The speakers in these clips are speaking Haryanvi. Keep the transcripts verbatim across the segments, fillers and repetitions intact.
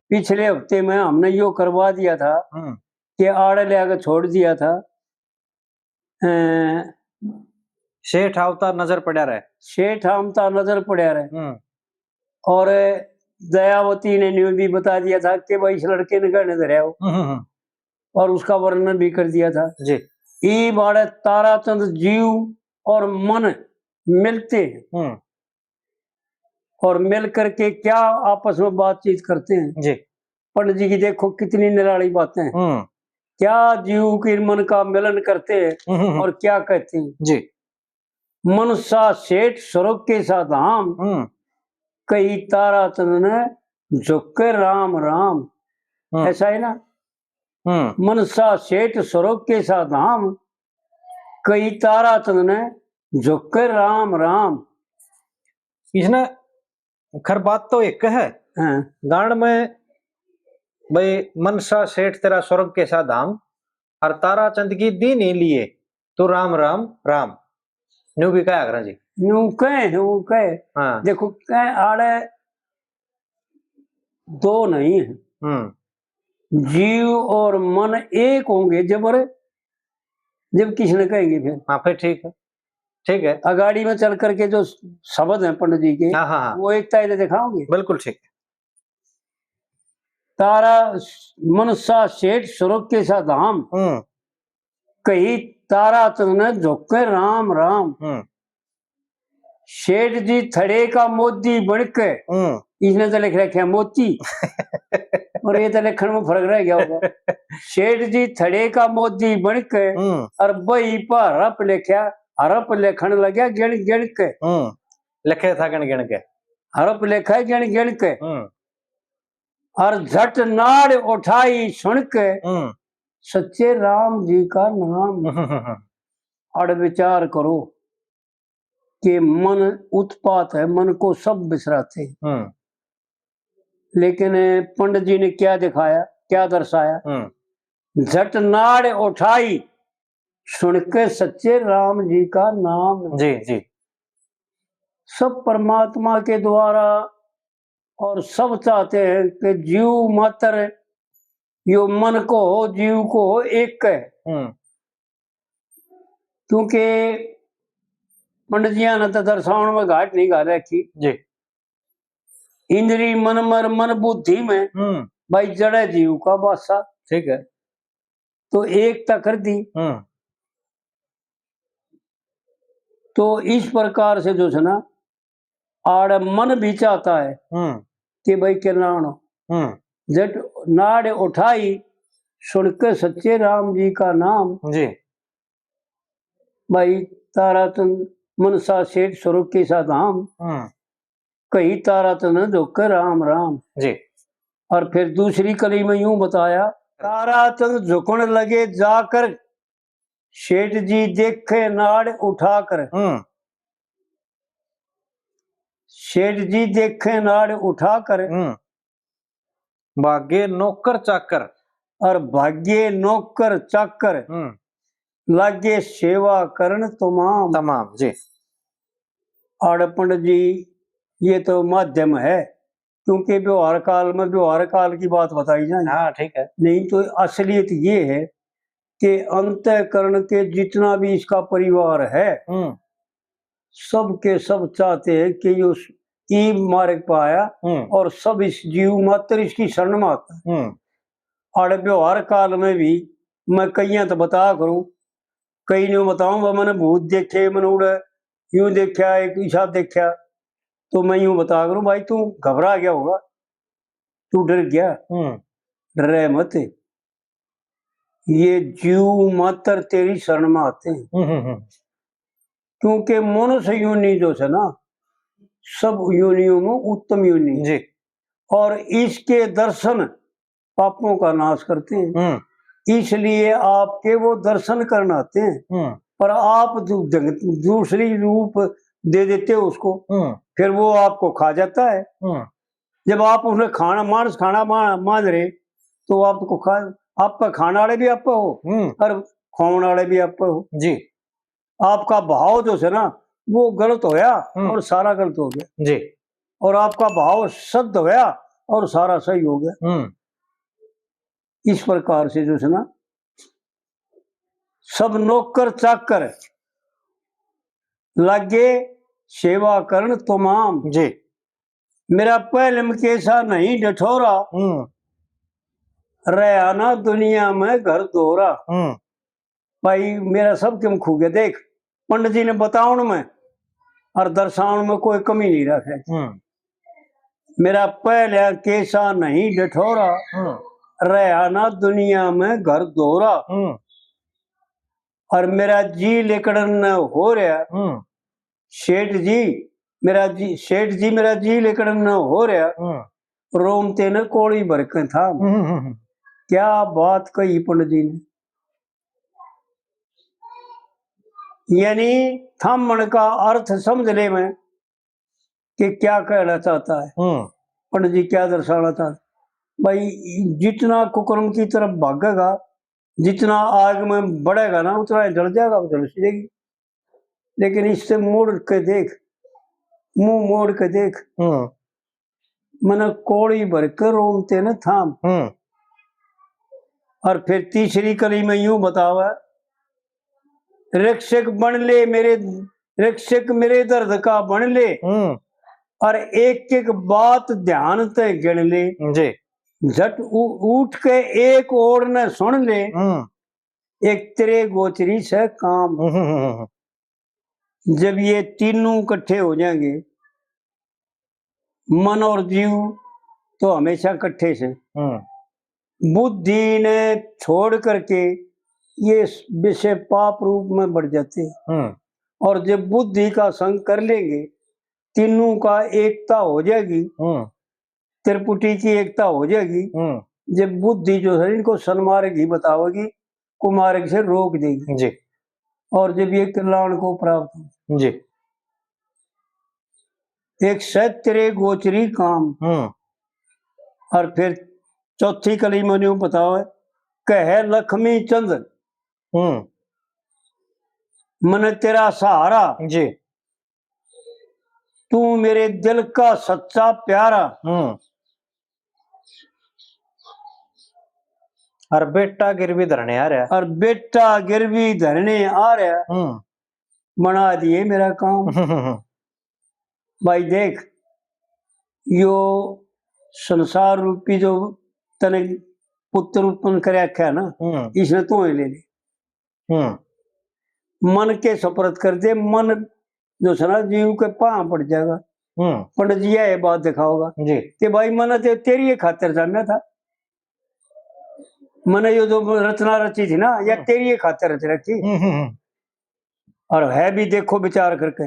पिछले हफ्ते में हमने यो करवा दिया था हम्म। कि आड़े ले आके छोड़ दिया था। अ, सेठ आवता नजर पड़ा रहे। सेठ आवता नजर पड़ा रहे। हम्म। और दयावती ने न्यू भी बता दिया था कि भाई, इस लड़के ने गहने धरया हो। हम्म, हम्म, हम्म। और उसका वर्णन भी कर दिया था। जी। ई बाड़े ताराचंद जीव और मन मिलते हैं। हम्म। और मिल करके क्या आपस में बातचीत करते हैं। जी। पंडित जी की देखो कितनी निराली बातें हैं। हम्म। क्या जीव के मन का मिलन करते हैं हम्म, हम्म, हम्म। और क्या कहते हैं। जी। मनसा सेठ स्वर्ग के सा धाम, हम्म। कही ताराचंद ने झुक के राम राम। हम्म। ऐसा है ना? हम्म। मनसा सेठ स्वर्ग के सा धाम, कही ताराचंद ने झुक के राम राम। इसने खर बात तो एक है। हाँ। गान में भाई, मनसा सेठ तेरा स्वर्ग के सा धाम, और ताराचंद की दीन ही लिए तू राम राम राम। न्यू भी कहा करा जी। न्यू कहे, वो कहे। हाँ। देखो, कहे आड़े दो नहीं है। हम्म। जीव और मन एक होंगे जबर, जब किसने कहेंगे फिर? हाँ, फिर ठीक है, ठीक है। अगाड़ी में चल करके जो शब्द हैं पंडित जी के, हाँ, हाँ, हाँ। वो एकता इधर दिखाओगे? बिल्कुल ठीक है। तारा मनसा सेठ स्वर्ग के सा धाम, हम्म। कही ताराचंद ने झुक के राम राम। हम्म। सेठ जी थड़े का मोदी बन के, हम्म। इसने तो लिख रखे मोती, और ये तो लिखण में फर्क रह गया होगा। सेठ जी थड़े का मोदी बन के, हम्म। और बही पर हरप लिखा, हरप लिखण लग्या गिण गिण के। हम्म। लिखे था गिण गिण के। हरप लिखा है गिण गिण के। हम्म। और झट नाड़ उठाई सुन के हम्म। सच्चे राम जी का नाम। हम्म, हम्म, हम्म। और विचार करो कि मन उत्पात है, मन को सब बिसराते हैं। हम्म। लेकिन पंडित जी ने क्या दिखाया, क्या दर्शाया? हम्म। झट नाड़ उठाई सुन के सच्चे राम जी का नाम। जी, जी। सब परमात्मा के द्वारा और सब चाहते हैं कि जीव मात्र यो मन को हो, जीव को हो, एक है। हम्म। क्योंकि पंडित जियां ने तो दर्शावण में घाट नहीं घाल रखी। जी। इंद्री मन मर मन बुद्धि में, हम्म। भाई जड़े जीव का बासा। ठीक है। तो एकता कर दी। हम्म। तो इस प्रकार से जो है ना, आड़ मन भी चाहता है हम्म। कि भाई किरण आनो। हम्म। झट नाड़ उठाई सुन के सच्चे राम जी का नाम। जी। भाई ताराचंद मनसा सेठ स्वरूप के सा धाम। हम्म। कही ताराचंद झुक के राम राम। जी। और फिर दूसरी कली में यूं बताया, ताराचंद झुकण लगे जाकर सेठ जी देखे नाड़ उठाकर। हम्म। सेठ जी देखे नाड़ उठाकर। हम्म। भागे नौकर चाकर। और भागे नौकर चाकर। हम्म। लागे सेवा करण तमाम। तमाम, जी। आड़े पंडित जी, ये तो माध्यम है, क्योंकि व्यवहार काल में व्यवहार काल की बात बताई जाए। हाँ, ठीक है। नहीं तो असलियत ये है कि अंतःकरण के जितना भी इसका परिवार है, हम्म। सब के सब चाहते हैं कि यो स-, ई मार्ग पे आया हम्म। और सब इस जीव मात्र इसकी शरण में आता है। हम्म। आड़े व्यवहार काल में भी मैं कईयां तो बताया करूं, कई न्यू बताऊं, "वो मैंने भूत देखे, मैंने उड़े यूं देखा, एक हिसाब देखा।" तो मैं यूं बताया करूं, "भाई तू घबरा गया होगा, तू डर गया, हम्म। डरे मत, ये जीव मात्र तेरी शरण में आते हैं।" हम्म, हम्म, हम्म। क्योंकि मनुष्य योनि जो है ना, सब योनियों में उत्तम योनि है। जी। और इसके दर्शन पापों का नाश करते हैं। हम्म। इसलिए आपके वो दर्शन करने आते हैं। हम्म। पर आप दू-, ढंग-, दूसरी रूप दे देते हो उसको, हम्म। फिर वो आपको खा जाता है। हम्म। जब आप उसने खाना, मांस खाना मा-, मान रहे, तो आपको खा, आप पे खाने वाले भी आप हो हम्म। और खुआने वाले भी आप हो। जी। आपका भाव जो है ना, वो गलत होया हम्म। और सारा गलत हो गया। जी। और आपका भाव शुद्ध होया और सारा सही हो गया। हम्म। इस प्रकार से जो है ना, सब नौकर चाकर लागे सेवा करण तमाम। जी। मेरा पहलम केसा नहीं डठोरा, हम्म। रहा ना दुनिया में घर दोरा। हम्म। भाई, मेरा सब किम खू गया। देख, पंडित जी ने बतावण में और दर्शावण में कोई कमी नहीं रखे। हम्म। मेरा पहला केसा नहीं डठोरा, हम्म। रहा ना दुनिया में घर दोरा। हम्म। और मेरा जी लिकड़न न हो रहा। हम्म। सेठ जी, मेरा जी, सेठ जी, मेरा जी लिकड़न न हो रहा। हम्म। रोम ते न कोड़ी भर के था। हम्म, हम्म, हम्म। क्या बात कही पंडित जी ने। यानी थामण का अर्थ समझ ले मैं कि क्या कहना चाहता है, हम्म। पंडित जी क्या दर्शाना चाहता है। भाई, जितना कुकर्म की तरफ भागेगा, जितना आग में बढ़ेगा ना, उतना ही जल जाएगा, वो जल जाएगी। लेकिन इससे मुड़ के देख, मुंह मोड़ के देख, हम्म। मने कोड़ी भर के रोम ते न थाम। हम्म। और फिर तीसरी कली में यूं बतावे, रक्षक बन ले मेरे, रक्षक मेरे दर्द का बन ले, हम्म। और एक एक बात ध्यान ते गिण ले। जी। झट उ-, उठ के एक ओर ने सुन ले, हम्म। एक तेरे गोचरी से काम। हम्म, हम्म, हम्म। जब ये तीनों इकट्ठे हो जाएंगे, मन और जीव तो हमेशा इकट्ठे से। हम्म। बुद्धि ने छोड़ करके ये विषय पाप रूप में बढ़ जाते हैं। हम्म। और जब बुद्धि का संग कर लेंगे, तीनों का एकता हो जाएगी, हम्म। त्रिपुटी की एकता हो जाएगी। हम्म। जब बुद्धि जो है इनको सन्मार्ग ही बतावेगी, कुमार्ग से रोक देगी। जी। और जब ये कल्याण को प्राप्त हो। जी। एक सै तेरे गोचरी काम। हम्म। और फिर चौथी कली में यूं बताओ, कहे लक्ष्मी चंद, हम्म। मने तेरा सहारा। जी। तू मेरे दिल का सच्चा प्यारा। हम्म। और बेटा गिरवी धरने आ रहा। और बेटा गिरवी धरने आ रहा। हम्म। बना दिए मेरा काम। हम्म। भाई देख, यो संसार रूपी जो तने पुत्र उत्पन्न कर रखा है ना, हम्म। इसने तू ही ले ले। हम्म। मन के सुपुर्द कर दे, मन जो सै ना जीव के पां पड़ जाएगा। हम्म। पंडित जी ये बात दिखाओगा जी। कि भाई, मने तो तेरी ही खातिर जाम्या था, मने यो जो रचना रची थी ना, या हम्म। तेरी ही खातिर रच रखी। हम्म, हम्म, हम्म। और है भी, देखो विचार करके,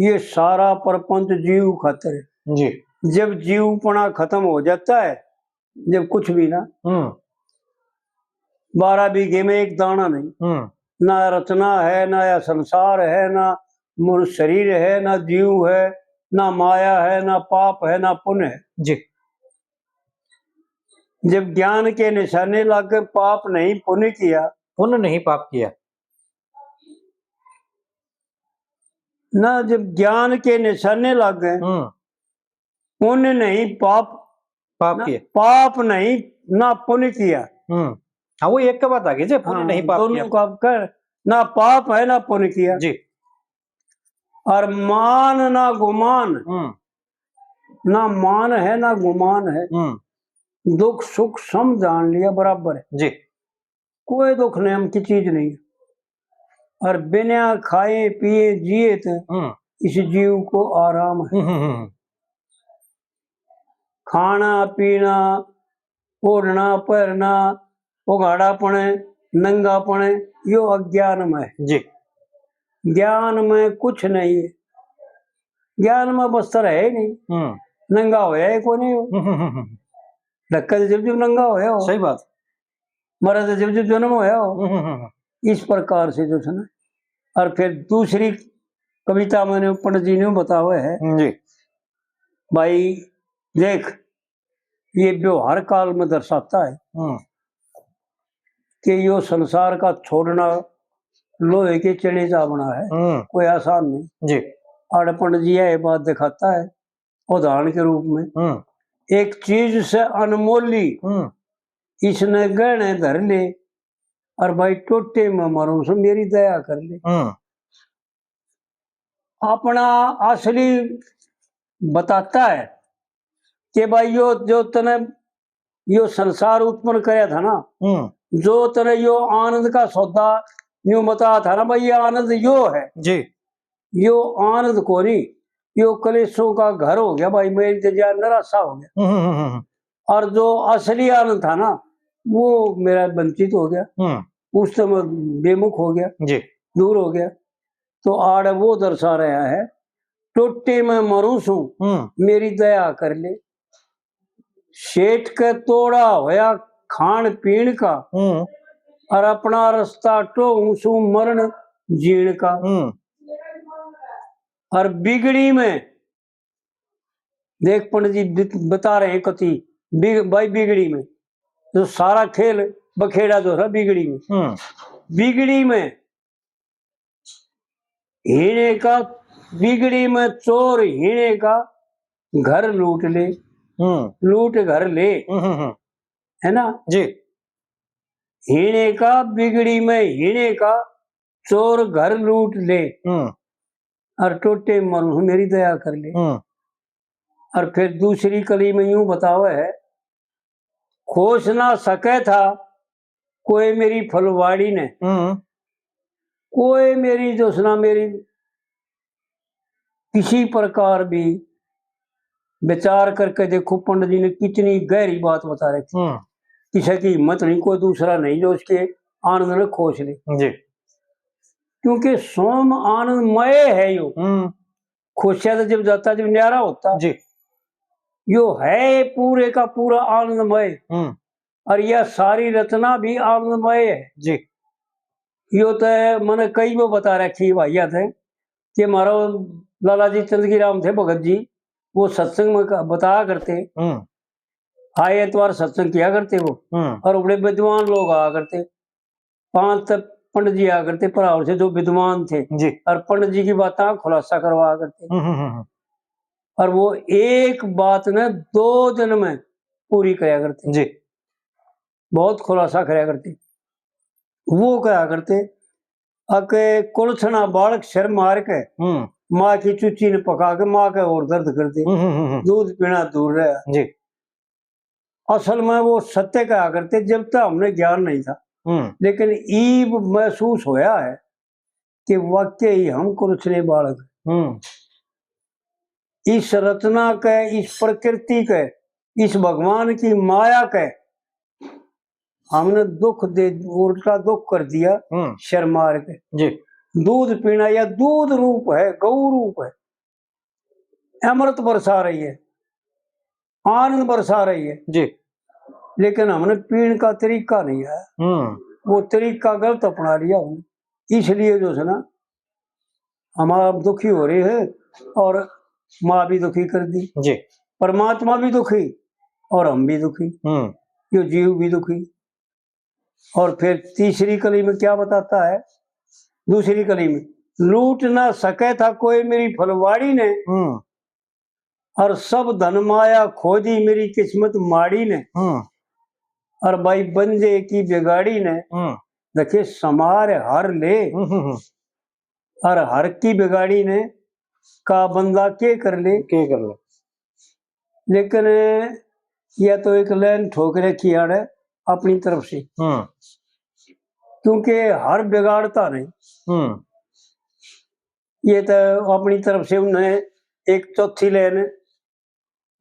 ये सारा प्रपंच जीव खातिर है। जी। जब जीवपना खत्म हो जाता है, जब कुछ भी ना, हम्म। बारह बीघे में एक दाना नहीं, हम्म। ना रचना है, ना या संसार है, ना मनुष्य शरीर है, ना जीव है, ना माया है, ना पाप है, ना पुण्य है। जी। जब ज्ञान के निशाने लाग गए, पाप नहीं पुण्य किया, पुण्य नहीं पाप किया। ना, जब ज्ञान के निशाने लाग गए, हम्म। पुण्य नहीं पाप, पाप ना, किया। पाप नहीं ना पुण्य किया। हम्म। हाँ, वो एक बात आ गई जी, पुण्य हाँ, नहीं पाप दोनों किया। का कर, ना पाप है ना पुण्य किया। जी। और मान ना गुमान, हम्म। ना मान है ना गुमान है। हम्म। दुख सुख सम जान लिया बराबर है। जी। कोई दुख नाम की चीज नहीं। और बिना खाए पिए जिए तो हम्म। इस जीव को आराम है। हम्म, हम्म, हम्म। खाना पीना, ओढ़ना पहरना, उघाड़ापन, नंगापन, यो अज्ञान में है। जी। ज्ञान में कुछ नहीं है। ज्ञान में वस्त्र है ही नहीं। हम्म। नंगा होया ही कोनी हो। हम्म, हम्म, हम्म। ढक्के तो जब जब नंगा होया हो। सही बात। मरे तो जब जब जन्म होया हो। हम्म, हम्म, हम्म। इस प्रकार से जो है ना, और फिर दूसरी कविता मैंने पंडित जी ने बतावे है। हम्म, जी। भाई देख, ये व्यवहार काल में दर्शाता है हम्म। कि यो संसार का छोड़ना लोहे के चने चावना है, हम्म। कोई आसान नहीं। जी। आड़े पंडित जी ये बात दिखाता है उदाहरण के रूप में। हम्म। एक चीज से अनमोली, हम्म। इसने गहने धर ले, और भाई टोटे में मरूं से मेरी दया कर ले। हम्म। अपना असली बताता है कि भाई यो जो तने यो संसार उत्पन्न करया था ना, हम्म। जो तने यो आनंद का सौदा यूं बताया था ना भाई, ये आनंद यो है। जी। यो आनंद कोनी, यो कलेशों का घर हो गया भाई, मैं इंतजार निराशा हो गया। हम्म, हम्म, हम्म, हम्म। और जो असली आनंद था ना, वो मेरा वंचित हो गया, हम्म। उससे मैं बेमुख हो गया, जी। दूर हो गया। तो आड़ वो दर्शा रहा है, टोटे में मरूं सूं, हम्म। मेरी दया कर ले। सेठ के तोड़ा होया खान पीन का, हम्म। और अपना रास्ता टोहूं सूं मरण जीण का। हम्म। और बिगड़ी में, देख पंडित जी बित-, बता रहे हैं कति, बिग-, भाई बिगड़ी में, जो सारा खेल बखेड़ा जो है बिगड़ी में। हम्म। बिगड़ी में हीने का, बिगड़ी में चोर हीने का घर लूट ले, हम्म। लूट घर ले, हम्म, हम्म, हम्म। है ना? जी। हीने का, बिगड़ी में हीने का, चोर घर लूट ले, हम्म। और टोटे मरूं मेरी दया कर ले। हम्म। और फिर दूसरी कली में यूं बतावे है, खोस ना सके था कोई मेरी फुलवाड़ी ने, हम्म। कोई मेरी जो सुना मेरी किसी प्रकार भी विचार करके देखो, पंडित जी ने कितनी गहरी बात बता रखी। हम्म। किसी की हिम्मत नहीं, कोई दूसरा नहीं जो उसके आनंद में खोस ले। जी। क्योंकि सोम आनंदमय है यो। हम्म। खोस्या तो जब जाता, जब न्यारा होता। जी। यो है पूरे का पूरा आनंदमय। हम्म। और यह सारी रचना भी आनंदमय है। जी। यो तो मैंने कई वो बता रखी है भाइया थे कि हमारा लाला जी चंदगी राम थे भगत जी, वो सत्संग में क-, बताया करते, हम्म। आए एतवार सत्संग किया करते वो, हम्म। और बड़े विद्वान लोग आया करते, पांच तक पंडित जी आया करते, परावर से जो विद्वान थे, जी। और पंडित जी की बातें खुलासा करवाया करते। हम्म, हम्म, हम्म, हम्म। और वो एक बात ने दो दिन में पूरी करया करते। जी। बहुत खुलासा करया करते। वो कहा करते, "अके कुलछना बालक सिर मार के, हम्म। माँ की चुच्ची ने पका के, माँ के और दर्द कर दे, हम्म, हम्म, हम्म, हम्म। दूध पीना दूर रह।" जी। असल में वो सत्य कहा करते, जब तक हमने ज्ञान नहीं था। हम्म। लेकिन ईब महसूस होया है कि वाकई ही हम कुलछने बालक हैं। हम्म। इस रचना के, इस प्रकृति के, इस भगवान की माया के हमने दुख दे, उल्टा दुख कर दिया, हम्म। सिर मार के। जी। दूध पीना या दूध रूप है, गौ रूप है, अमृत बरसा रही है, आनंद बरसा रही है। जी। लेकिन हमने पीने का तरीका नहीं है। हम्म। वो तरीका गलत अपना लिया हमने, इसलिए जो है ना, हम आप दुखी हो रहे हैं और माँ भी दुखी कर दी। जी। परमात्मा भी दुखी और हम भी दुखी, हम्म। यो जीव भी दुखी। और फिर तीसरी कली में क्या बताता है? दूसरी कली में, "लूट ना सके था कोई मेरी फुलवाड़ी ने, हम्म। और सब धन माया खो दी मेरी किस्मत माड़ी ने, हम्म। और भाई बंजे की बिगाड़ी ने।" हम्म। देखे समार हर ले, हम्म, हम्म, हम्म। और हर की बिगाड़ी ने का बंदा के कर ले? के कर ले? लेकिन यह तो एक लाइन ठोक रखी है अपनी तरफ से। हम्म। क्योंकि हर बिगाड़ता नहीं। हम्म। ये तो अपनी तरफ से उन्हें एक चौथी लाइन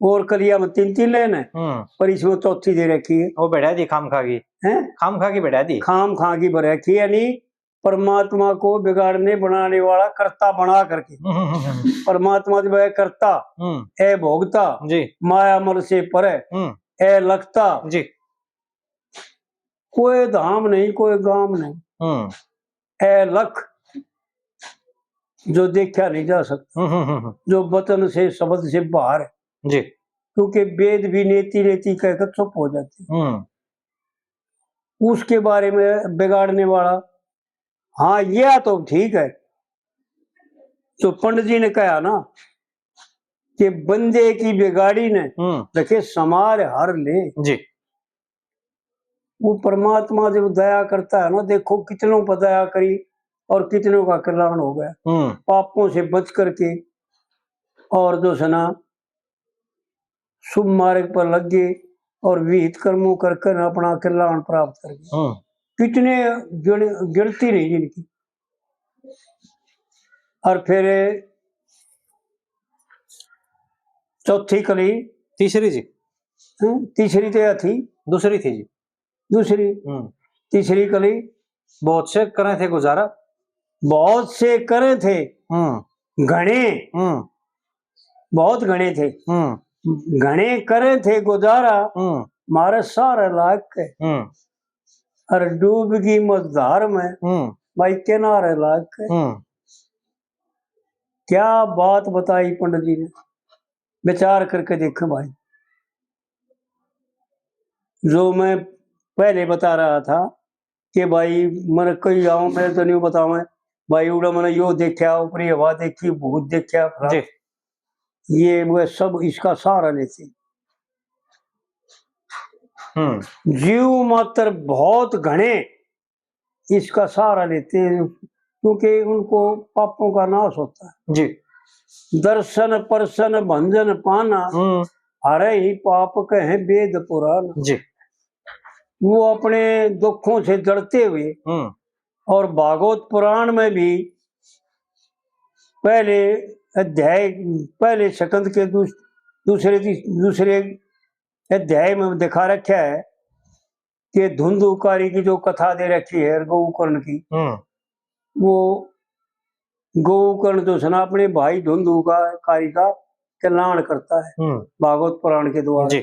और कलिया में तीन तीन लाइन है, हम्म। पर इसमें चौथी दे रखी है। वो बढ़ा दी खाम खा की। हैं? खाम खा की बढ़ा दी। खाम खा की बढ़ रखी है, यानी परमात्मा को बिगाड़ने बनाने वाला कर्ता बना करके। हम्म, हम्म, हम्म, हम्म। परमात्मा जब है कर्ता, हम्म। ए भोगता, जी। माया मल से परे, हम्म। ए लखता। जी। कोई धाम नहीं, कोई गाम नहीं। हम्म। ए लख, जो देखा नहीं जा सकता, हम्म, हम्म, हम्म, हम्म। जो वचन से, शब्द से बाहर है। जी। क्योंकि वेद भी नेति नेति कहकर चुप हो जाते हैं। हम्म। उसके बारे में बिगाड़ने वाला, हाँ, यह तो ठीक है, जो पंडित जी ने कहा ना, के बंदे की बिगाड़ी ने हम्म। देखे समार हर ले। जी। वो परमात्मा जब दया करता है ना, देखो कितनों पर दया करी और कितनों का कल्याण हो गया। हम्म। पापों से बच करके और जो है ना शुभ मार्ग पर लग गए और विहित कर्मों कर कर अपना कल्याण प्राप्त कर गए। हम्म। कितने गिण-, गिनती नहीं जिनकी। और फिर चौथी कली, तीसरी जी। हम्म, तीसरी तो या थी। दूसरी थी जी। दूसरी, हम्म। तीसरी कली। बहुत से करे थे गुजारा। बहुत से करे थे। हम्म। घणे। हम्म। बहुत घणे थे। हम्म। घणे करे थे गुजारा। हम्म। मारे सारे लाग के। हम्म। और डूब गई मझधार में। हम्म। भाई किनारे लाग के। हम्म। क्या बात बताई पंडित जी ने, विचार करके देखें भाई। जो मैं पहले बता रहा था कि भाई, मैंने कई गाँव में तो नहीं बतावे, भाई, उड़ा मैंने यो देखा, ऊपरी हवा देखी, भूत देखा, फलाना। जी। ये वो सब इसका सहारा लेते। हम्म। जीव मात्र बहुत घणे इसका सहारा लेते हैं, क्योंकि उनको पापों का नाश होता है। जी। दर्शन परसन भंजन पाना, हम्म। हरे ही पाप कहे वेद पुराण। जी। वो अपने दुखों से जलते हुए, हम्म। और भागवत पुराण में भी पहले अध्याय, पहले स्कंद के दूस-, दूसरे, दूसरे अध्याय में दिखा रखा है कि धुंधुकारी की जो कथा दे रखी है गोकर्ण की, हम्म। वो गोकर्ण जो है ना अपने भाई धुंधुकारी का कल्याण करता है, हम्म। भागवत पुराण के द्वारा। जी।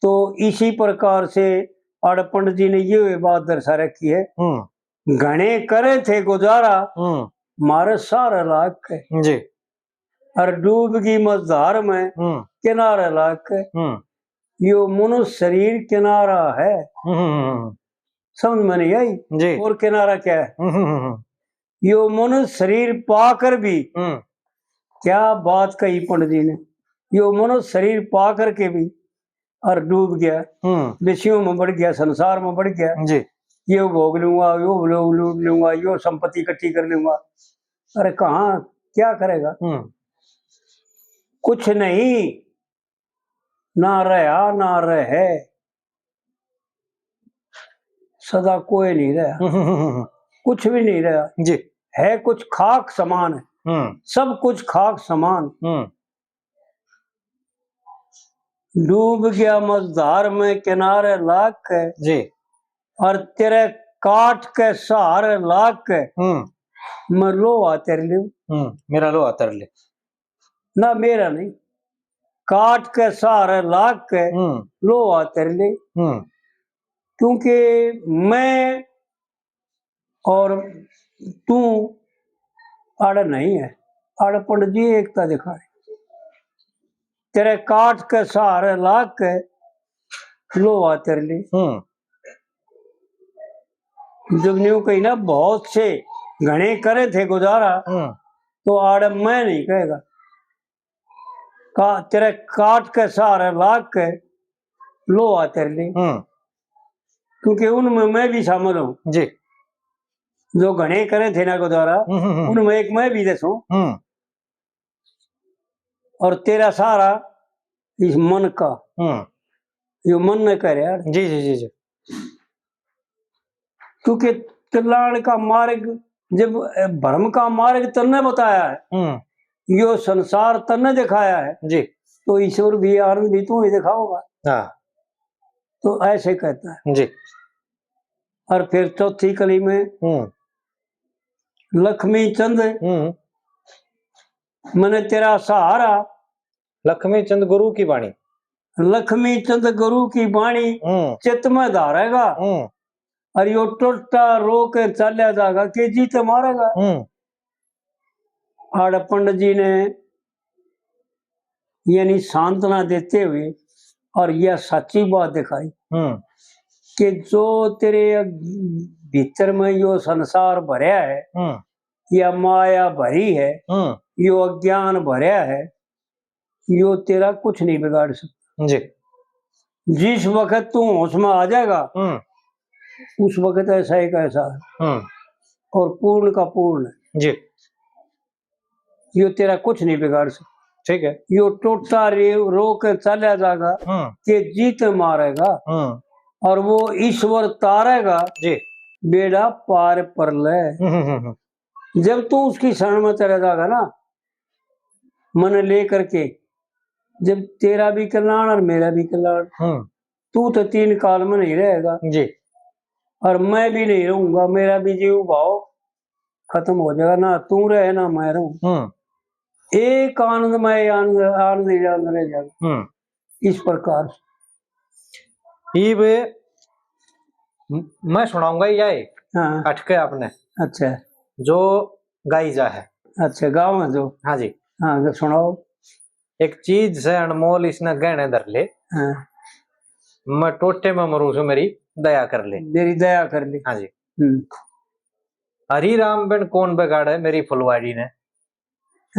तो इसी प्रकार से आड़े पंडित जी ने ये बात दर्शा रखी है, हम्म। घणे करे थे गुजारा, हम्म। मारे सारे लाग के। जी। और डूब गई मझधार में हम्म। किनारे लाग के। हम्म। यो मनुष्य शरीर किनारा है। हम्म, हम्म, हम्म। समझ में नहीं आई? जी। और किनारा क्या है? हम्म, हम्म, हम्म। यो मनुष्य शरीर पाकर भी, हम्म। क्या बात कही पंडित जी ने, यो मनुष्य शरीर पा करके भी और डूब गया, हम्म। विषयों में बढ़ गया, संसार में बढ़ गया। जी। ये भोग लूंगा, यो भोग लू-, लूंगा, यो संपत्ति इकट्ठी कर लूंगा। अरे कहाँ, क्या करेगा? हम्म। कुछ नहीं, ना रहा, ना रहे, सदा कोई नहीं रहा, हम्म, हम्म, हम्म, हम्म। कुछ भी नहीं रहा। जी। है कुछ खाक समान है, हम्म। सब कुछ खाक समान। हम्म। डूब गया मझधार में किनारे लाग के, जी। और तेरे काट के सहारे लाग के, हम्म। मैं लोहा तेरे लिए। हम्म, मेरा लोहा तेरे लिए। ना, मेरा नहीं, काट के सहारे लाग के हम्म। लोहा तेरे लिए। हम्म। क्योंकि मैं और तू आड़े नहीं है, आड़े पंडित जी एकता दिखाए। तेरे काट के सहारे लाग के लोहा तेरे लिए। हम्म। जब न्यू कही ना, बहुत से घणे करे थे गुजारा, हम्म। तो आड़े मैं नहीं कहेगा। का, तेरे काट के सहारे लाग के लोहा तेरे लिए। हम्म। क्योंकि उनमें मैं भी शामिल हूँ। जी। जो घणे करे थे ना गुजारा, हम्म, हम्म, हम्म। उनमें एक मैं भी दसूं। हम्म। और तेरा सहारा इस मन का, हम्म। यो मन ने कह रहा है। जी, जी, जी, जी। क्योंकि कल्याण का मार्ग, जब, अ, भ्रम का मार्ग तन्ने बताया है, हम्म। यो संसार तन्ने दिखाया है, जी। तो ईश्वर भी, आनंद भी तू ही दिखाओगा। हाँ। तो ऐसे कहता है। जी। और फिर चौथी कली में हम्म। लक्ष्मी चंद, हम्म। मैंने तेरा सहारा। लक्ष्मी चंद गुरु की बाणी। लक्ष्मी चंद गुरु की बाणी हम्म। चित्त में धारेगा। हम्म। और यो टोटा रो के चाल्या जागा के जी ते मारेगा। हम्म। आड़े पंडित जी ने यानी सांत्वना देते हुए और यह सच्ची बात दिखाई हम्म। कि जो तेरे भीतर में यो संसार भरया है, हम्म। या माया भरी है, हम्म। यो अज्ञान भरया है, यो तेरा कुछ नहीं बिगाड़ सकता। जी। जिस वक्त तू होश में आ जाएगा, हम्म। उस वक्त ऐसा एक ऐसा है। हम्म। और पूर्ण का पूर्ण है। जी। यो तेरा कुछ नहीं बिगाड़ सकता। ठीक है। यो टोटा रे-, रो के चला जाएगा, हम्म। के जीत मारेगा। हम्म। और वो ईश्वर तारेगा, जी। बेड़ा पार पर ले। हम्म, हम्म, हम्म, हम्म। जब तू उसकी शरण में चला जाएगा ना, मन ले करके, जब तेरा भी कल्याण और मेरा भी कल्याण, हम्म। तू तो तीन काल में नहीं रहेगा। जी। और मैं भी नहीं रहूंगा, मेरा भी जीव भाव खत्म हो जाएगा, ना तू रहे ना मैं रहूं। हम्म। एक आनंद में आनंद, आनंद ही आनंद रह जाएगा। हम्म। इस प्रकार से। इब म-, मैं सुनाऊंगा या एक हाँ। अटके आपने। अच्छा। जो गाई जा है। अच्छा, गाओ है जो। हाँ जी। हाँ, तो सुनाओ। एक चीज से अनमोल इसने गहने धर ले। हाँ। मैं टोटे में मरूं सूं, मेरी दया कर ले। मेरी दया कर ले। हाँ जी। हम्म। हरी राम बिन कौन बिगाड़े मेरी फुलवाड़ी ने।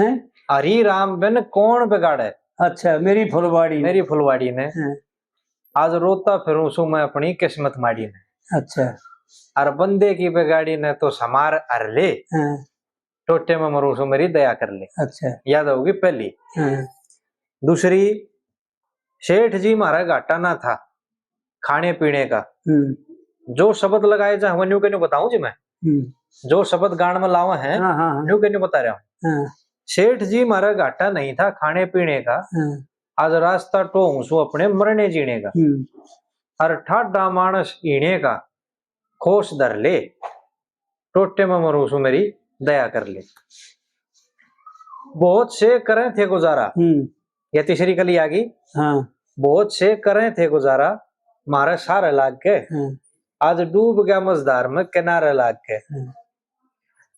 हैं? हरी राम बिन कौन बिगाड़े? अच्छा, मेरी फुलवाड़ी ने। मेरी फुलवाड़ी ने। हाँ। आज रोता फिरूं सूं मैं अपनी किस्मत माड़ी ने। अच्छा। और बंदे की बिगाड़ी ने तो समार हर ले। हाँ। टोटे में मरूं सूं, मेरी दया कर ले। अच्छा। याद होगी पहली। हाँ। दूसरी, सेठ जी म्हारा घाटा ना था खाने पीने का। हम्म। जो शब्द लगाए जा, वो न्यू के न्यू बताऊं जी मैं। हम्म। जो शब्द गान में लावा है, हाँ, हाँ, हाँ। न्यू के न्यू बता रहा हूँ। हाँ। सेठ जी म्हारा घाटा नहीं था खाने पीने का। हाँ। आज रास्ता टोहूं सूं अपने मरने जीने का। हम्म। और ठाडा मानस हीने का खोस धर ले, टोटे में मरूं सूं, मेरी दया कर ले। बहुत से करें थे गुजारा, हम्म। या तीसरी कली आ गई। हाँ। बहुत से करें थे गुजारा, म्हारे सारे लाग के। हाँ। आज डूब गया मझधार में किनारे लाग के। हाँ।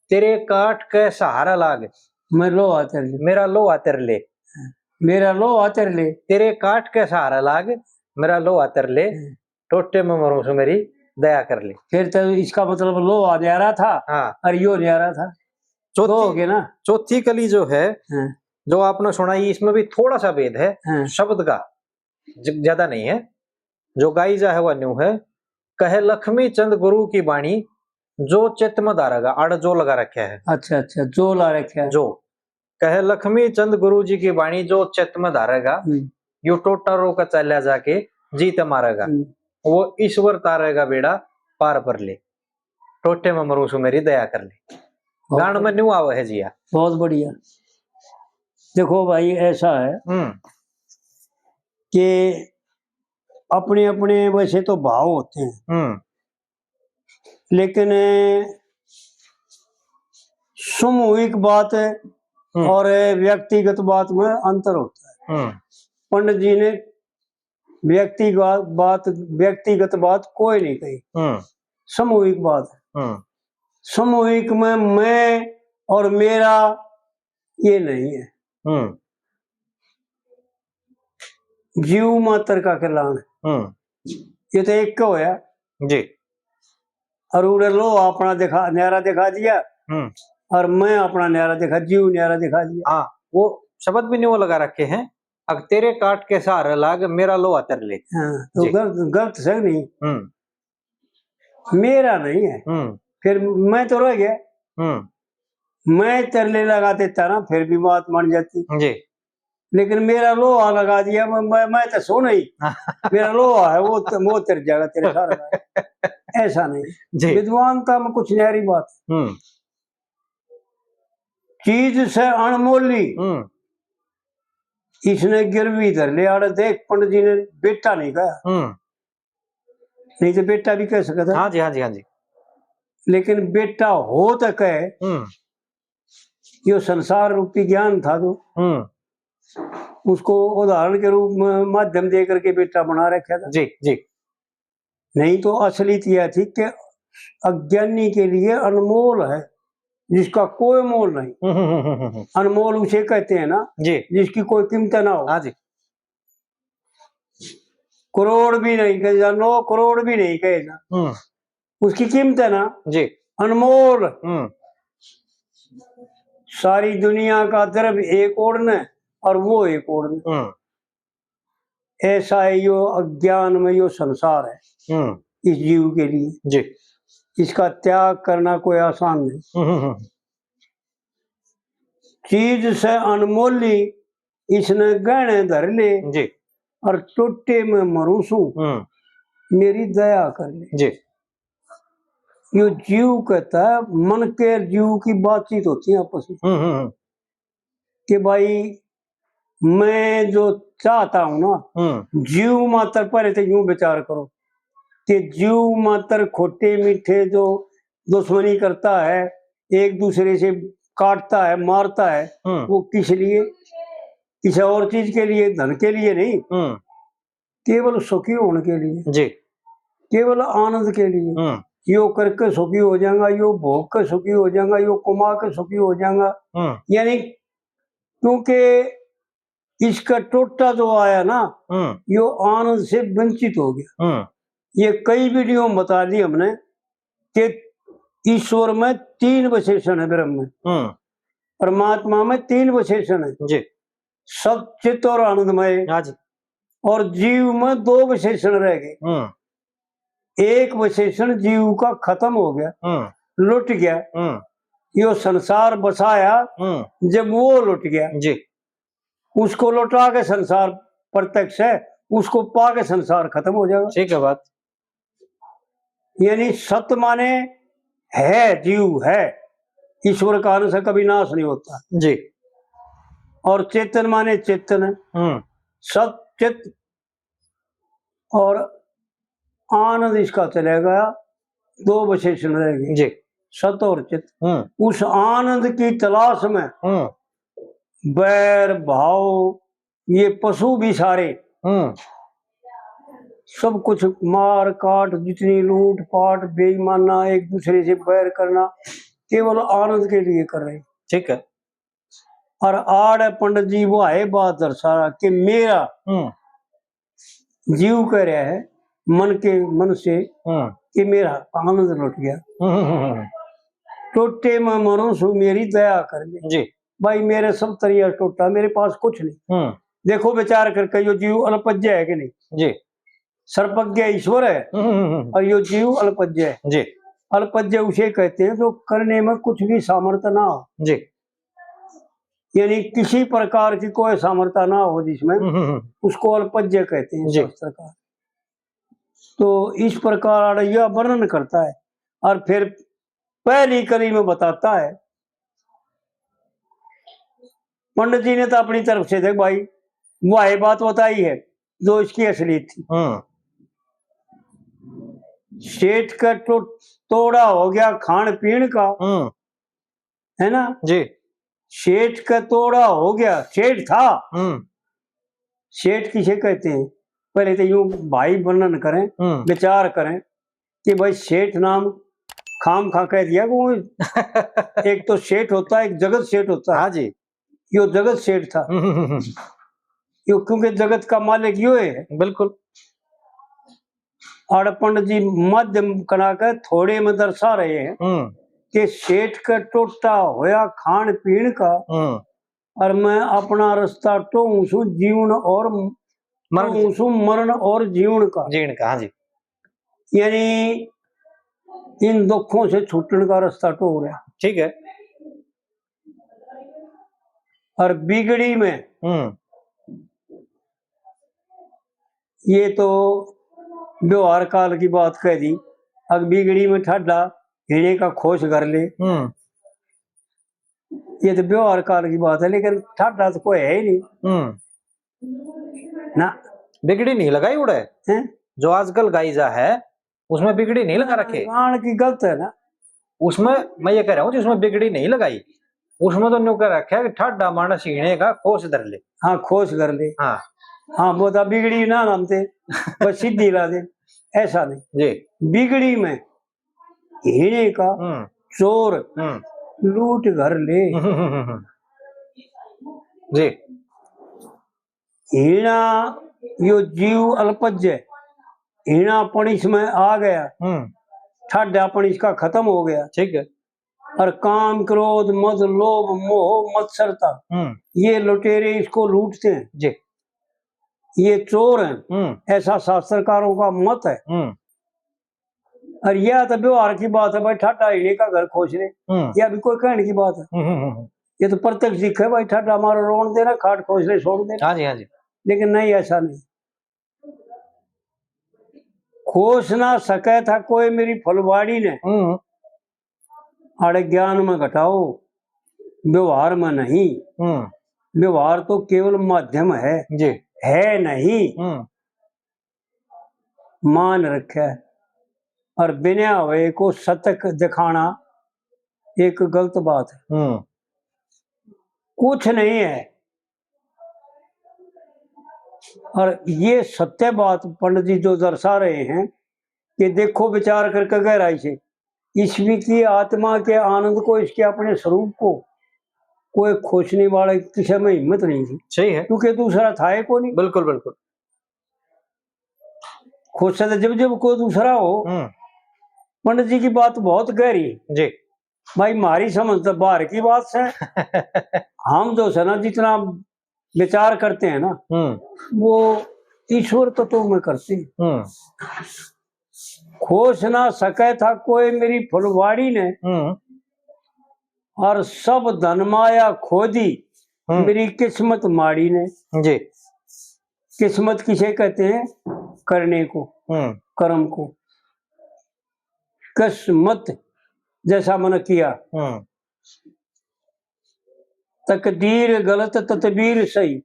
तेरे काट के सहारा लाग, मैं लोहा तेरे ले। मेरा लोहा तेरे ले। हाँ। मेरा लोहा तेरे ले। तेरे काट के सहारा लाग, मेरा लोहा तेरे ले। हाँ। टोटे में मरूं सूं, मेरी दया कर ले। फिर तो इसका मतलब लोहा न्यारा था हाँ। और यो न्यारा था। चौथी, दो हो गए ना। चौथी कली जो है, हाँ। जो आपने सुनाई, इसमें भी थोड़ा सा भेद है हाँ। शब्द का, ज-, ज्यादा नहीं है। जो गाई जा है वह न्यू है, कहे लक्ष्मी चंद गुरु की बाणी, जो चित्त में धारेगा, आड़े जो लगा रखा है। अच्छा, अच्छा, जो ला रखा है। जो कहे लक्ष्मी चंद गुरु जी की बाणी, जो चित्त में धारेगा, हम्म। यो टोटा रो के चल्या जाके जीत मारेगा। हम्म। वो ईश्वर तारेगा बेड़ा पार पर ले। टोटे में मरूं सूं, मेरी दया कर ले। बहुत गान में बढ़िया। न्यू आवे है जिया। बहुत बढ़िया। देखो भाई, ऐसा है हम्म। कि अपने अपने वैसे तो भाव होते हैं, हम्म। लेकिन सामूहिक बात हम्म। और व्यक्तिगत बात में अंतर होता है। हम्म। पंडित जी ने व्यक्तिगत बात, व्यक्तिगत बात कोई नहीं कही, हम्म। सामूहिक बात है। हम्म। सामूहिक में मैं और मेरा ये नहीं है। हम्म। जीव मात्र का कल्याण। हम्म। ये तो एक का होया। जी। और उड़े लोहा अपना दिखा, न्यारा दिखा दिया। हम्म। और मैं अपना न्यारा दिखा, जीव न्यारा दिखा दिया। हाँ, वो शब्द भी नहीं वो लगा रखे हैं, "अग तेरे काट के सहारे लाग, मेरा लोहा तेरे ले।" हाँ, तो जी। गलत, गलत से नहीं। हम्म। मेरा नहीं है। हम्म। फिर मैं तो रह गया। हम्म। मैं तेरे ले लगाते तारा, फिर भी बात मान जाती। जी। लेकिन मेरा लोहा लगा दिया, मैं, मैं, मैं तो सो नहीं। मेरा लोहा है, वो तो, वो तेरे जाएगा, तेरे सारे में। ऐसा नहीं। जी। विद्वानता में कुछ न्यारी बात। हम्म। चीज से अनमोली, हम्म। इसने गिरवी धर ले। आड़े देख, पंडित जी ने बेटा नहीं कहा। हम्म। नहीं तो बेटा भी कह सकता। हाँ जी, हाँ जी, हाँ जी। लेकिन बेटा हो तो कहे, हम्म। यो संसार रूपी ज्ञान था जो हम्म। उसको उदाहरण के रूप में माध्यम दे करके बेटा बना रखा था। जी, जी। नहीं तो असलियत यह थी कि अज्ञानी के लिए अनमोल है, जिसका कोई मोल नहीं। हम्म, हम्म, हम्म, हम्म, हम्म। अनमोल उसे कहते हैं ना, जी। जिसकी कोई कीमत ना हो। हाँ जी। करोड़ भी नहीं कहे जा, नौ करोड़ भी नहीं कहे जा। हम्म। उसकी कीमत है ना, जी। अनमोल। हम्म। सारी दुनिया का द्रव्य एक ओड़ ने और वो एक ओढ़ ले। हम्म। ऐसा है यो अज्ञान में यो संसार है हम्म। इस जीव के लिए। जी। इसका त्याग करना कोई आसान नहीं। हम्म, हम्म, हम्म। चीज से अनमोली इसने गहने धर ले जी। और टोटे में मरूं सूं, हम्म। मेरी दया कर ले। जी। यो जीव कहता है, मन के जीव की बातचीत होती है आपस में हम्म, हम्म, हम्म। कि भाई, मैं जो चाहता हूं ना, हम्म। जीव मात्र, पहले तो यूं विचार करो कि जीव मात्र खोटे मीठे जो दुश्मनी करता है, एक दूसरे से काटता है, मारता है, हम्म। वो किस लिए? किसी और चीज के लिए, धन के लिए नहीं, हम्म। केवल सुखी होने के लिए, जी। केवल आनंद के लिए। हम्म। यो करके सुखी हो जाएगा, यो भोग के सुखी हो जाएगा, यो कमा के सुखी हो जाएगा। हम्म। यानी क्योंकि इसका टोटा जो आया ना, हम्म। यो आनंद से वंचित हो गया। हम्म। ये कई वीडियो में बता दी हमने कि ईश्वर में तीन विशेषण है, ब्रह्म में, हम्म। परमात्मा में तीन विशेषण है, जी। सत, चित और आनंदमय। हाँ जी। और जीव में दो विशेषण रह गए। हम्म। एक विशेषण जीव का खत्म हो गया, हम्म। लुट गया। हम्म। यो संसार बसाया, हम्म। जब वो लुट गया, जी। उसको लौटा के संसार प्रत्यक्ष है, उसको पा के संसार खत्म हो जाएगा। ठीक है बात। यानी सत माने है, जीव है, ईश्वर का आने से कभी नाश नहीं होता। जी। और चेतन माने चेतन है। हम्म। सत, चित और आनंद इसका चला गया, दो विशेषण रह गए, जी। सत और चित। हम्म। उस आनंद की तलाश में हम्म। बैर भाव, ये पशु भी सारे, हम्म। सब कुछ मार काट, जितनी लूट पाट, बेईमाना, एक दूसरे से बैर करना, केवल आनंद के लिए कर रहे। ठीक है। और आड़े पंडित जी वो है बात दर्शा रहा कि मेरा हम्म। जीव कह रहा है, मन के, मन से, हम्म। कि मेरा आनंद लुट गया। हम्म, हम्म, हम्म। टोटे में मरूं सूं, मेरी दया कर ले। जी। भाई, मेरे सब तरिया टोटा, मेरे पास कुछ नहीं। हम्म। देखो विचार करके, यो जीव अल्पज्ञ है कि नहीं? जी। सर्वज्ञ ईश्वर है हम्म, हम्म, हम्म। और यो जीव अल्पज्ञ है। जी। अल्पज्ञ उसे कहते हैं जो करने में कुछ भी सामर्थ्य ना हो। जी। यानी किसी प्रकार की कोई सामर्थ्य ना हो जिसमें, हम्म, हम्म, हम्म। उसको अल्पज्ञ कहते हैं जी। शास्त्रकार। तो इस प्रकार यह वर्णन करता है और फिर पहली कली में बताता है, पंडित जी ने तो अपनी तरफ से, देख भाई, वह बात बताई है जो इसकी असलियत थी। हम्म। सेठ का तो तोड़ा हो गया खान पीन का, हम्म। है ना? जी। सेठ का तोड़ा हो गया, सेठ था। हम्म। सेठ किसे कहते हैं? पहले तो यूं भाई वर्णन करें, हम्म। विचार करें कि भाई सेठ नाम खाम खा कह दिया को। एक तो सेठ होता है, एक जगत सेठ होता है। हाँ जी। यो जगत सेठ था। हम्म, हम्म, हम्म। यो क्योंकि जगत का मालिक यो है। बिल्कुल। और पंडित जी माध्यम करा के थोड़े में दर्शा रहे हैं हम्म। कि सेठ का टोटा होया खान पीन का हम्म। और मैं अपना रास्ता टोहूं सूं जीवन और मरण। टोहूं सूं मरण और जीवन का। जीवन का, हाँ जी। यानी इन दुखों से छूटने का रास्ता टोह रहा। ठीक है। और बिगड़ी में हम्म। ये तो व्यवहार काल की बात कह दी। अब बिगड़ी में ठाडा हिणे का खोस कर ले। हम्म। ये तो व्यवहार काल की बात है, लेकिन ठाडा तो कोई है ही नहीं। हम्म। ना। बिगड़ी नहीं लगाई उड़े। हैं? जो आजकल गाई जा है, उसमें बिगड़ी नहीं लगा रखे। गान की गलत है ना। उसमें मैं ये कह रहा हूँ, जिसमें बिगड़ी नहीं लगाई, उसमें तो न्यू कह रखा है कि ठाडा मानस हिणे का खोस धर ले। हाँ, खोस कर ले। हाँ। हाँ, वो तो बिगड़ी ना लाते, बस सीधी ला दे, ऐसा नहीं। जी। बिगड़ी में हिणे का हम्म। चोर हम्म। लूट घर ले। हम्म, हम्म, हम्म, हम्म। जी। हिणा यो जीव अल्पज्ञ, हिणापन इसमें आ गया, हम्म। ठाडापन इसका खत्म हो गया। ठीक है। और काम, क्रोध, मद, लोभ, मोह, मत्सरता, हम्म। ये लुटेरे इसको लूटते हैं। जी। ये चोर हैं, हम्म। ऐसा शास्त्रकारों का मत है। हम्म। और यह तो व्यवहार की बात है भाई, ठाडा हिणे का घर खोस ले, हम्म। यह भी कोई कहने की बात है? हम्म, हम्म, हम्म। ये तो प्रत्यक्ष दिखे भाई, ठाडा मारो रोन देना, खाट खोस ले छोड़ देना। हाँ जी, हाँ जी। लेकिन नहीं, ऐसा नहीं। खोस ना सके था कोई मेरी फुलवाड़ी ने, हम्म। आड़े ज्ञान में घटाओ, व्यवहार में नहीं। हम्म। व्यवहार तो केवल माध्यम है, जी। है नहीं। हम्म। मान रखे और बिना हुए को सत्य दिखाना एक गलत बात है। हम्म। कुछ नहीं है। और ये सत्य बात पंडित जी जो दर्शा रहे हैं कि देखो विचार करके गहराई से, ईश्वर की आत्मा के आनंद को, इसके अपने स्वरूप को कोई खोसने वाले किसी में हिम्मत नहीं थी। सही है। क्योंकि दूसरा था ही को नहीं। बिल्कुल, बिल्कुल। खोसे तो जब जब कोई दूसरा हो। हम्म। पंडित जी की बात बहुत गहरी। जी। भाई, हमारी समझ तो बाहर की बात है। हम जो है ना, जितना विचार करते हैं ना, हम्म। वो ईश्वर तत्व में करते हैं। हम्म। खोस ना सके था कोई मेरी फुलवाड़ी ने, हम्म। और सब धन माया खो दी हम्म। मेरी किस्मत माड़ी ने। जी। किस्मत किसे कहते हैं? करने को, हम्म। कर्म को। किस्मत जैसा मन किया। हम्म। तकदीर गलत, तदबीर सही,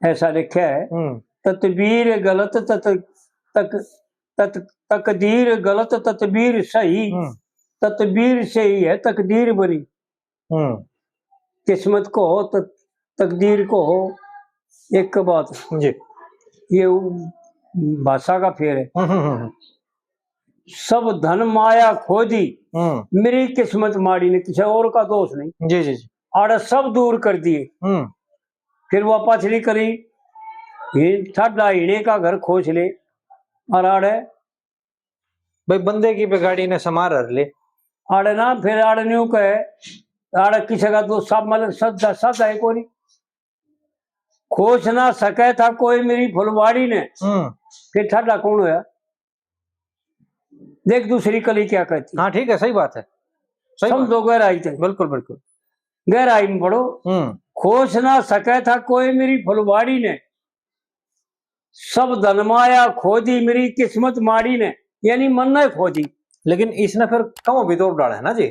ऐसा लिखा है। हम्म। तदबीर गलत, तत-, तक-, तत-, तकदीर गलत, तदबीर सही। हम्म। तदबीर से ही है तकदीर बनी। हम्म। किस्मत को हो, त-, तकदीर को हो, एक बात। जी। ये उ-, भाषा का फेर है। हम्म, हम्म, हम्म। सब धन माया खो दी, हम्म। मेरी किस्मत माड़ी ने, किसी और का दोष नहीं। जी, जी, जी। आड़े सब दूर कर दिए। हम्म। फिर वो पाछली कली, हिण-, ठाडा हिणे का घर खोस ले, और आड़े भाई, बंदे की बिगाड़ी ने समार हर ले। आड़े ना, फिर आड़े न्यू कहे, आड़े किसी का दोष, सब मतलब सदा, सदा है कोनी। खोस ना सके था कोई मेरी फुलवाड़ी ने, हम्म। फिर ठाडा कौन होया? देख दूसरी कली क्या कहती। हाँ, ठीक है, सही बात है, सही बात समझो है। गहराई तक। बिल्कुल, बिल्कुल। गहराई में पढ़ो। हम्म। खोस ना सके था कोई मेरी फुलवाड़ी ने, सब धन माया खो दी मेरी किस्मत माड़ी ने, यानी मन ने खो दी। लेकिन इसने फिर कहूँ भी तो डाले ना जी,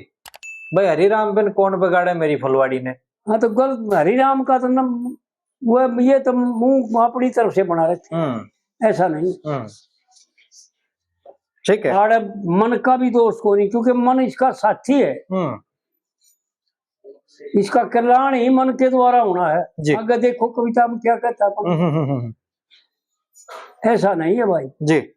भाई, हरी राम बिन कौन बिगाड़े मेरी फुलवाड़ी ने। हाँ, तो गलत, हरी राम का तो न, वो, ये तो मुंह अपनी तरफ से बना रखे, हम्म। ऐसा नहीं। हम्म। ठीक है। आड़े मन का भी दोष को नहीं, क्योंकि मन इसका साथी है। हम्म। इसका कल्याण ही मन के द्वारा होना है। जी। आगे देखो कविता में क्या कहता है। हम्म, हम्म, हम्म, हम्म। ऐसा नहीं है भाई। जी।